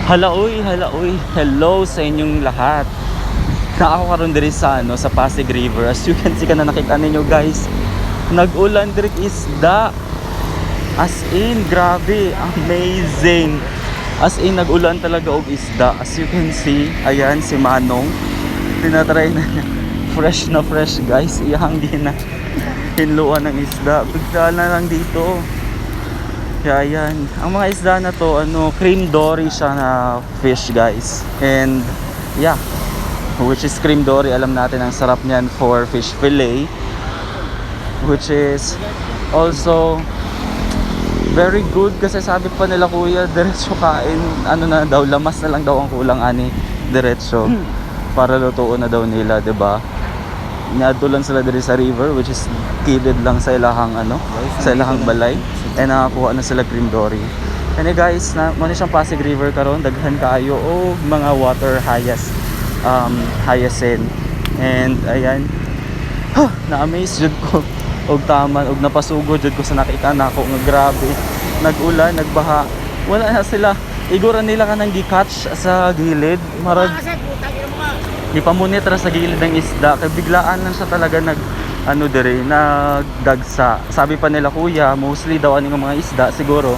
Hala uy, hala uy. Hello sa inyong lahat. Na ako karon diri sa ano sa Pasig River. As you can see kana nakita ninyo, guys. Nag-ulan diri isda. As in, grabe, amazing. As in, nag-ulan talaga og isda. As you can see, ayan si Manong. Tinatry na niya. Fresh na fresh, guys. Iyang gina. Hinluan ng isda. Bigla na lang dito. Kaya ayan, ang mga isda na to, ano, cream dory siya na fish, guys. And yeah, which is cream dory, alam natin ang sarap niyan for fish fillet. Which is also very good kasi sabi pa nila kuya, diretso kain, ano na daw, lamas na lang daw ang kulang ani, diretso. Para lutuon na daw nila, 'di ba? Niadto lang sila diri sa river, which is kilid lang sa ilahang ano, sa ilahang balay, and nakakuha na sila cream dory. And eh, guys, na mo ni siyang Pasig River karon, daghan kaayo og mga water hyacinth. And ayan, huh, na-amaze jud ko og taman og napasugod jud ko sa nakita nako nga grabe. Nag-ulan, nagbaha. Wala na sila. Igora nila kanang gi-catch sa gilid. Marag gipamunit ra sa gilid ng isda kay biglaan lang siya talaga nag ano dire, nagdagsa. Sabi pa nila kuya, mostly daw ani nga mga isda siguro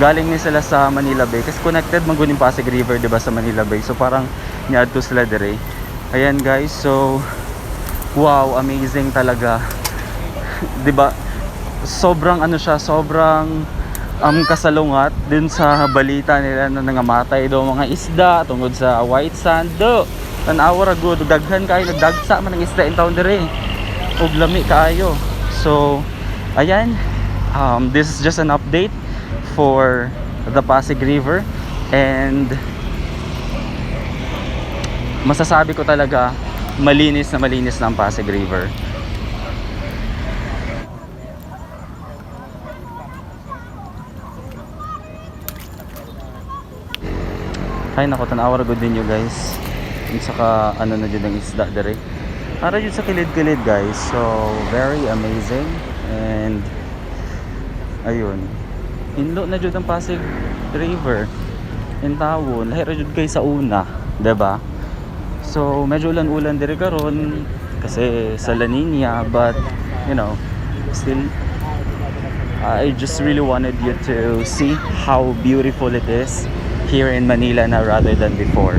galing ni sila sa Manila Bay kasi connected man gud yung Pasig River, 'di ba, sa Manila Bay. So parang niadto sila dire. Ayan, guys, so wow, amazing talaga. 'Di ba? Sobrang ano siya, sobrang kasalungat din sa balita nila na nangamatay daw mga isda tungod sa white sand. Do, tan-awa ra gud, daghan kayo, nagdagsa man ang isda in town dire. Ug lami kaayo. So, ayan, this is just an update for the Pasig River and masasabi ko talaga malinis na ang Pasig River. Ay nako, tan-awa ra gud ninyo, guys. Yung saka ano na jud ang isda dire. Para jud sa kilid-kilid, guys. So very amazing and ayun. Hinlo na jud ang Pasig River. Intawon, lahi ra jud kay sa una, 'di ba? So medyo ulan-ulan dire karon kasi sa La Nina, but still I just really wanted you to see how beautiful it is here in Manila na rather than before.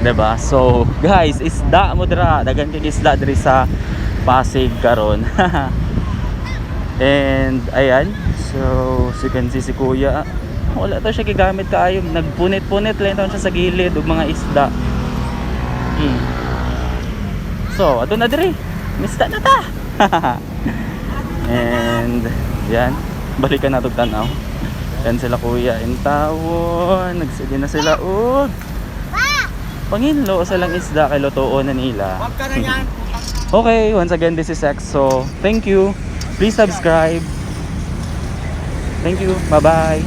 'Di ba? So, guys, isda mo dira, daghan kay isda diri sa Pasig karon. And ayan, so as you can see si Kuya, wala to siya gigamit kaayo, nagpunit-punit lang taon siya sa gilid og mga isda. So, ato na diri. Isda na ta. And yan, balikan nato tan-aw. Yan sila kuya intawon, nagsige na sila og panginlo sa lang isda kay lutuon na nila. Huwag ka na yan. Okay, once again, this is EXO. Thank you. Please subscribe. Thank you. Bye-bye.